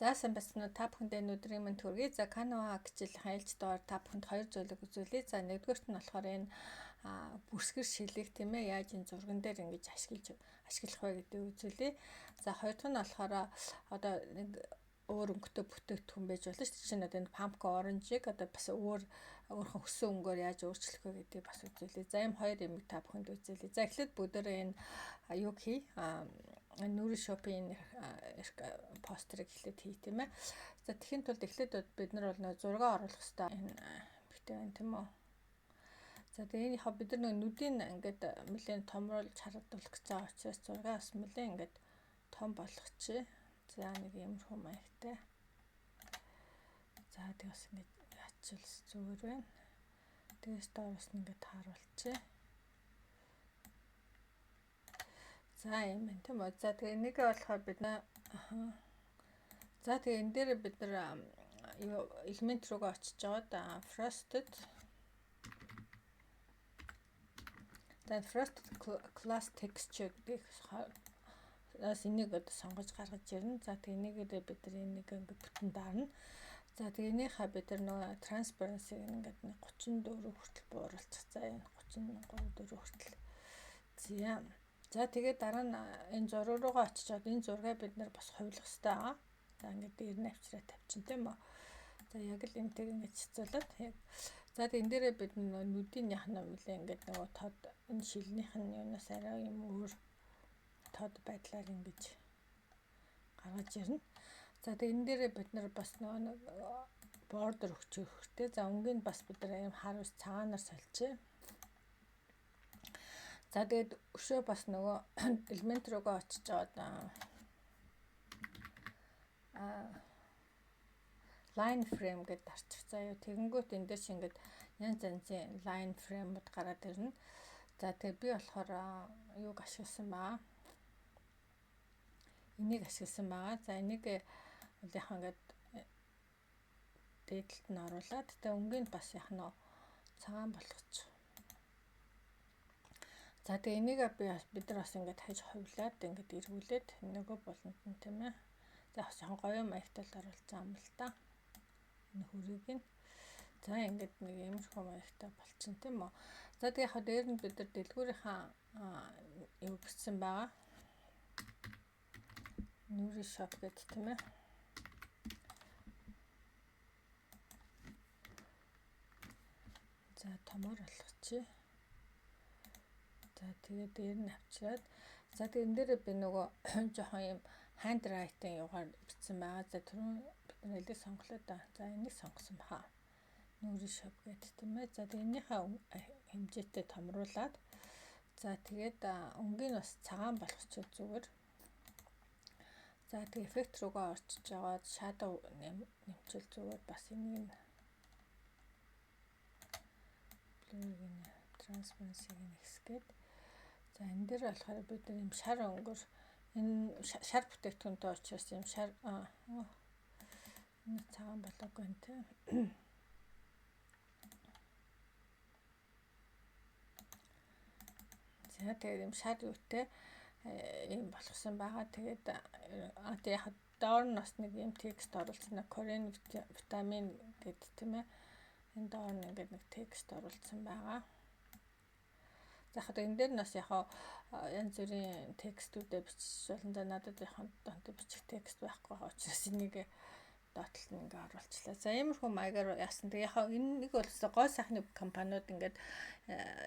За, сайн байцгаана уу? Та бүхэндээ энэ өдрийн мэнд хүргэе. За, Canva хичээлийн ээлж дугаар та бүхэнд хоёр зүйлийг үзүүлье. За, нэгдүгээрт нь болохоор энэ бүрсгэр шилийг, тийм ээ, яаж энэ зурган дээр ингэж ашиглах вэ гэдгийг үзүүлье. За, хоёр дахь нь болохоор одоо нэг өөр өнгөтэй бүтээгдэхүүн байж болно шүү дээ. Жишээ нь одоо энэ pumpkin orange-ыг одоо бас өөрийнхөө хүссэн өнгөөр яаж өөрчлөх вэ гэдгийг бас үзүүлье. За, ийм хоёр юмыг та бүхэнд үзүүлье. За, эхлээд бүгдээрээ энэ юг хий. Нүри шопын постерыг эхлээд хий, тийм ээ. За, тэгэхийн тулд эхлээд бид нар бол нөө зураг оруулах хэрэгтэй энэ битээ байна, тийм үү? За, тэгээ энэ яг бид нар нэг нүдийг ингээд нэлээд томруулж харагдуулах гэж байгаа учраас зургаа бас нэлээд ингээд том болгочих. За, нэг иймэрхүү маягтай. За, тэг бас ингээд ячил зүгээр байна. Тэгээс доороос нь ингээд тааруулчих. За, юм байна, тийм үү. За, тэгээ энийг болохоор бид нэ За, тэгээ энэ дээр бид нар юу элемент рүүгээ очиж жагаад frosted. За, frosted class texture гэдгийг бас энийг одоо сонгож гаргаж ирнэ. За, тэгээ энийгээ бид нар энийг ингээд бүтэн дарна. За, тэгээ энийхээ бид нар нөгөө transparency-г ингээд 34 хүртэл бууруулчих. За, энэ 33 4 хүртэл. За. За, тэгээд дараа нь энэ зураг руугаа очичоод энэ зургийг бид нар бас хувилах хэрэгтэй байгаа. За, ингээд дээр нь авчираа тавьчин, тийм үү. За, яг л энтэйг ингээд цэцүүлээд яг. За, тэгээд энэ дээрээ бид нүдийн яах нь нэлээ ингээд нөгөө тод энэ шилнийх нь юунаас арай юм өөр тод байдлаар ингэж гаргаж ирнэ. За, тэгээд энэ дээрээ бид нар бас нөгөө нэг бордер өгч хэрэгтэй. За, өнгийг бас бид нар ийм хар ус цагаанаар сольчээ. За, тэгээд өшөө бас нөгөө элемент рүүгээ очиж жаад line frame гэдээ дарчих. За юу, тэгэнгүүт энэ дээр чи ингээд янз янзын line frame-ууд гараад ирнэ. За, тэгээ би болохоор юуг ашигласан баа. Энийг ашигласан байгаа. За, энийг бол яг ингээд дээдлэлт нь оруулаад, тэгээ өнгийг бас яг нь цагаан болгочих. За, тэгээ энийг бид нар бас ингээд хаж хувлаад ингээд эргүүлээд нөгөө болонд нь, тийм ээ. За, бас жоохон гоё маягтай л оруулсан юм л та. Энэ хүрийг нь. За, ингээд нэг иймэрхүү маягтай болчин, тийм үү. За, тэгээ яг дээр нь бид нар дэлгүүрийнхаа юу бичсэн байгаа. Нүри shop гэдэг, тийм ээ. За, томор болгочих. За, тэгээд дээр нь авчираад, за, тэгээд энэ дээр би нөгөө жоохон юм handwriting юугаар бичсэн байгаа. За, түрүүн бид нар нэлээд сонголоо да. За, энийг сонгосон баха. Нүри shop гэдэг, тийм ээ. За, тэгээд энийхээ хэмжээтэй томруулад, за, тэгээд өнгийг бас цагаан болгочих зүгээр. За, тэгээд эффект рүүгээ орчиж жагаад shadow нэмчил зүгээр, бас энийг нь blur-ыг нь transparency-г нь ихсгээд. За, энэ дээр болохоор бид нар юм шар өнгөр энэ шар бүтээгдэхүүнтэй учраас юм шар энэ цагаан болоогүй юм, тийм. За, тэгээд юм шар юутай юм болгосон байгаа. Тэгээд тэг яг доор нь бас нэг юм текст оруулсан, Korean витамин гэд, тийм ээ. Энэ доор нь ингээд нэг текст оруулсан байгаа. За, яг энэ дээр нь бас яг янз бүрийн текстүүдээ бичиж болно. За, надад яг донтой бичих текст байхгүй байгаа учраас энийг доотлолт нь ингээ оруулчлаа. За, иймэрхүү маягаар яасан. Тэгээ яг энэ нэг бол гоо сайхны компаниуд ингээд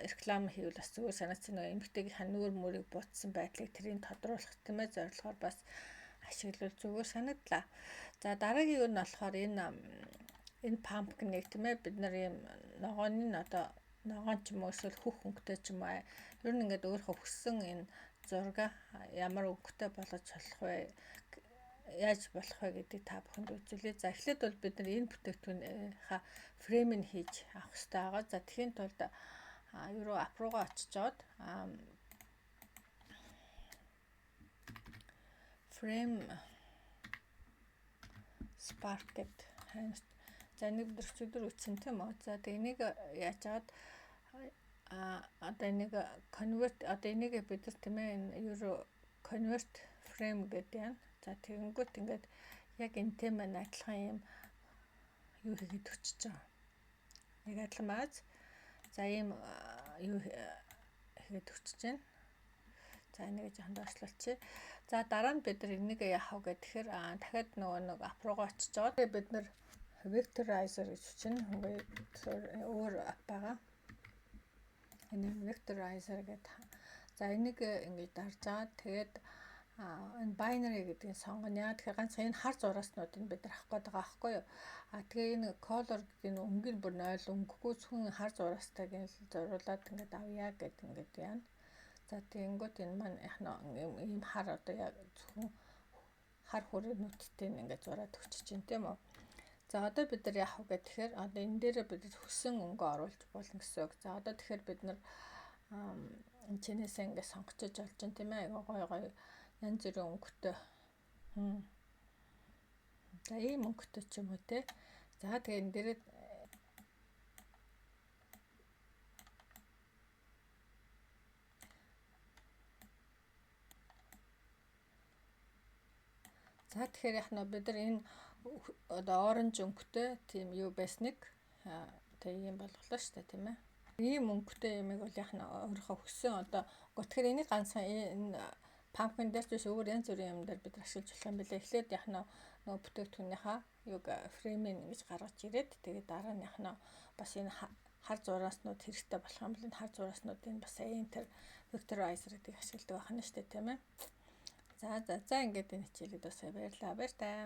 реклам хийвэл бас зүгээр санагдсан, нөгөө эмэгтэйгийнхаа нүүр мөрийг буутсан байдлыг тэрийг тодруулах, тийм ээ, зорилгоор бас ашиглавал зүгээр санагдлаа. За, дараагийн юу нь болохоор энэ pumpkin-ыг, тийм ээ, бид нар ийм ногооны нь одоо ногоон ч юм уу эсвэл хөх өнгөтэй ч юм уу, ер нь ингээд өөрийнхөө хүссэн энэ зураг ямар өнгөтэй болгож болох вэ, яаж болох вэ гэдгийг та бүхэнд үзүүлье. За, эхлээд бол бид нар энэ бүтээгдэхүүнийхаа фреймийг хийж авах хэрэгтэй байгаа. За, тэгэхийн тулд юу ап руугаа очичоод frame spark гэдэг хайр. За, энийг бид өчигдөр үтсэн, тийм үү. За, тэгээ энийг яаж аваад одоо энийг convert, одоо энийг бид нар, тийм ээ, энэ юу convert frame гэдэг юм. За, тэгэнгүүт ингээд Яг энэтэй маань адилхан юм юу хийгээд өчөж байгаа. Яг адилхан байгааз. За, ийм юу хийгээд өчөж байна. За, энийг жоохон доошлуулчих. За, дараа нь бид нар энийг яах вэ гэхээр дахиад нөгөө нэг app руугаа очиж байгаа. Тэгээ бид нар vectorizer гэж чинь vector өөр app байгаа. Энэ vectorizer гэдэг. За, энийг ингэж дарж байгаа. Тэгээд энэ binary гэдгийг сонгоно. Яа тэгэхээр ганцхан энэ хар зурааснуудыг бид нар авах гээд байгаа байхгүй юу? А тэгээ энэ color гэдэг энэ өнгийг бүр 0 өнгөгүй, зөвхөн хар зураастайг нь зуруулаад ингээд авъя гэд ингээд яана. За, тэгэнгүүт энэ маань яг ийм хар, одоо яг зөвхөн хар хүрээ нүдтэй ингээд зураад өгч чинь, тийм үү? За, одоо бид нар яах вэ гэхээр одоо энэ дээрээ бид хүссэн өнгө оруулж болно гэсэн үг. За, одоо тэгэхээр бид нар энэ чинээсээ ингээд сонгочиж болж чинь, тийм ээ, айгаа гоё гоё янз бүрийн өнгөтэй. За, ийм өнгөтэй ч юм уу, те. За, тэгээ энэ дээрээ. За, тэгэхээр яг нь бид нар энэ одоо orange өнгөтэй тийм юу байсныг тэгээ ийм болголоо шүү дээ, тийм ээ. Ийм өнгөтэй юмыг бол яг нь өөрийнхөө хүссэн одоо тэгэхээр энийг ганцхан энэ pumpkin дээр ч биш, өөр янз бүрийн юм дээр бид ашиглаж болох юм билээ. Эхлээд яг нь нөгөө бүтээгдэхүүнийхаа юг frame ийг ингэж гаргаж ирээд, тэгээд дараа нь яг нь бас энэ хар зурааснууд хэрэгтэй болох юм бол энэ хар зурааснуудыг бас энэ тэр vectorizer гэдгийг ашигладаг байх нь шүү дээ, тийм ээ. За, ингээд энэ хичээлийг дуусгая. Баярлалаа. Баяртай.